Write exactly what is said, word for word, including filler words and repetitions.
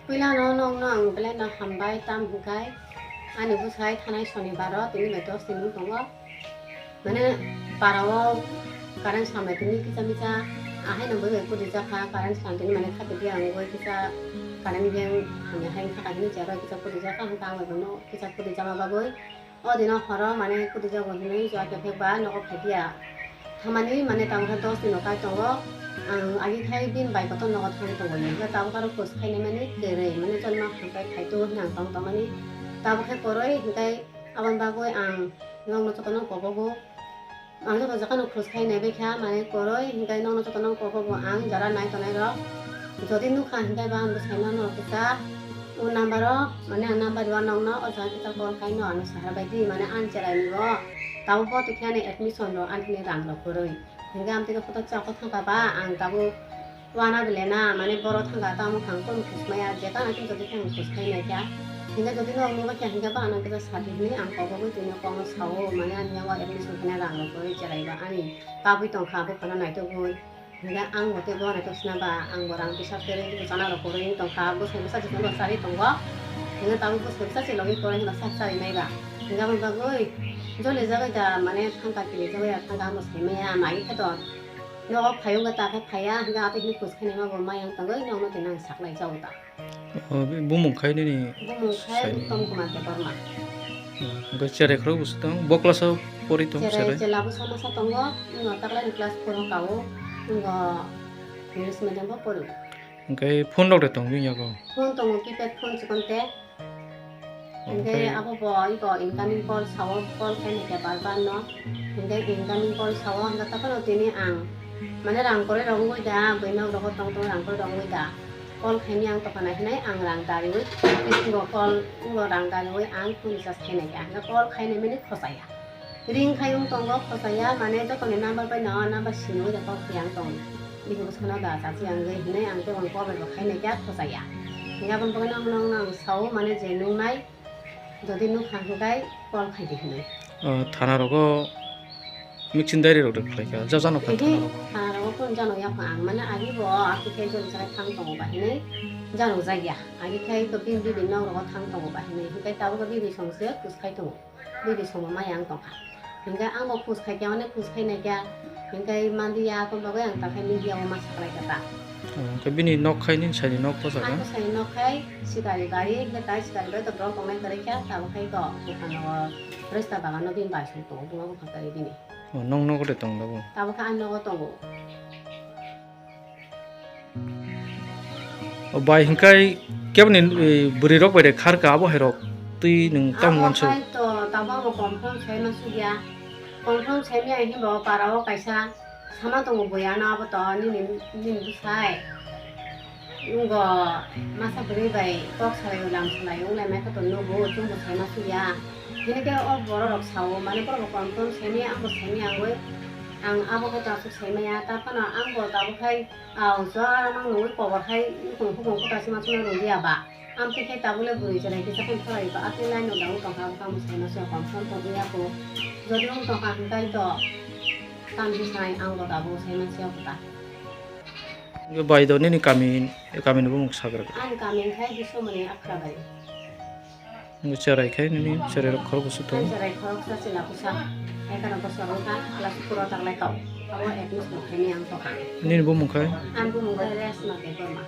Puilano nokno ang belai no hambai, tam hinkhai ani bwsai thanai sonibaro tini bai dos din wng tongo. Mane parao current sambai tini kisa misa ahai no bwrwi kudijak kha, current sam tini mane khati dia wngwi kisa current beng hamya hai wngkha, kahini chair o kisa kudijak kha, hwnkhe ang bai bono kisa kudijama bagwi. O dino horo mane kudijak bo hinwi jua kephek ba nogo phaidiya. Thamani mane tabukha dos dino kai tongo. Ang agi khai bini bai kotor nogo thang tongo. Hingkhe tabukha aro khus khainai mani kwrwi mane cholma hampai phaitu hinwi ang tong tongmani. Tabukhe kwrwi hinkhai aboni bagwi ang nokno jotono kobogo. Ang joto jagano khus khai nai bai kha, mane kwrwi hinkhai nokno jotono kok bo ang jara nai tonai rok. Jodi nukha hinkhai ba ang bwsai no no kisa o number o, mane ang number rw nokno o jaga kisa call khai no ano sahar bai di, mane ang cherai ni bo. Tabuk bo tikhe ani admission rok ani thani rang rok kwrwi. Hinkhai ang tini hotok chakho thangkha ba ang tabuk Wana bile na, mane boro thangkha tamo khang kono khusmaya, je kana khe jodi khang khus khai nai kha. Hinga jodi no nugwi kha hinga ba ano kisa sadi hinwi ang kok bagwi tini kokno sao, mane ani yago admission khna rang rok bagwi cherai ba ani kabui tongkha, buphano naitugwi. Hinga ang bo tei bo naitug sina ba, ang bo rang bisa kwrwi, bo chana rok kwrwi wng tongkha, bwsai bwsa je kono chari tongo. Hinga tabuk bwsai bwsa se logi kwrwi hinga sak chari nai ba. Hinga boni bagwi joli jagwi da, mane thangkha kili jagwi da, thangkha ang bo sai maya, mai khe to. Nogo phai wngkha ta khe phaiya, hingkhe atwi hwnwi kwchwkhainai ma bo mayang tongwi nokno tini ang saklai jago ta. O, bumung khai nini? Bumung khai sai Uttom Kumar Debbarma. Hwnkhe cherai khorok bwswk tong? Bo class o pori tong cherai? Cherai chela bwsa masa tongo, wngno taklaini class four o kao, wngno English medium bo poro. Hwnkhe phone rok de tong bini yago? Phone tongo, keypad phone chikon te. Hingke omo khe abo bo iko incoming call sao, call khaini khe bar bar no. Hingke incoming call sao, hingke tokhono tini ang mane rang kwrwi rok wngwi da, bwino rok tong tong rang kwrwi rok wngwi da. Call khaini ang tokona hinai ang rang dariwi, bisingo call wngbo rang dariwi ang phone recharge khainai khe, hingke call khainai mani khosaya. Ring khai wng tongo, khosaya, mane jotoni number bai no number sinwi da call khe ang tong. Bini bwskango da chachi ang je hinai ang tei ang call bai bo khainai khe khosaya. Hingke aboni bagwi no ang sao, mane je nungnai, jodi nukha hwnkhe call khai di hinwi. O, thana rogo mixing diary rok de khlai kha, ja jano kha thana rogo? Thana rogo phone jano ya kha ang, mane agi bo ati khe jodi sakai thang tongo ba hinwi jano jagya. Agi khai to bini bibini nok rogo thang tongo ba hinwi, hingke tabuk bibini song se kus khai tongo. Bini song bo maya wng tongkha. Hingke ang bo kus khai khe, mane kus khai nai khe, hingke manliya, aboni bagwi ang ta khai media o ma saklai kha ta. O, hingke bini nok khai nini saini nok posa kha? Ang bwsai nok khai sikari bari, hingke tai sikari bari to borok tongnai kwrwi kha, tabuk khai to buphang o resta bagan o bini bai song tongo, buma buphang kwrwi bini. O, nong nogo de tong da bo? Tabuk khe ang nogo tongo. O bai, hingkai keboni, e, bwrwi rok bai de khar kha, abo hai rok twi nwng tamo wansu? Abo hai to, tabuk bo confirm sai ma sugya. Confirm sai maya hinba o para o kaisa sama tongo, boya no abo to nini, nini bwsai. Wngbo masa bwrwi bai kok salai lam salai wng lai mai kha to nugo, chwngbo sai ma sugya. Hini khe o borok rok sao, mane borok rok confirm sai maya, ang bo sai maya wngwi, ang abo khe to aswk sai maya, ta phano ang bo tabuk hai. Ang chwla mang nungwi kobor hai nukhung hukhung kwtal se ma chwla rwliya ba. Amtwi khe tabuk le bwrwi chwrai kisa khe phorai ba, atwi line no dangwi tongkha, bwkha mwsai ma se confirm tong ya kho. Jodi wng tongkha hwnkhe to tam se sai ang bo tabuk sai ma se kho ta. Bai do nini kami, kami ni bumung sagra. Ang kami khai Bisomoni Akhra bai. Wngwi cherai khai nini cherai rok khorok bwswk tongo? Cherai khoroksa chwla bwsa, ekheno bosor wngkha, class four o taklai kau. Abo admission khaini ang tokha. Nini bumung khai? Ang bumung khai Resma Debbarma.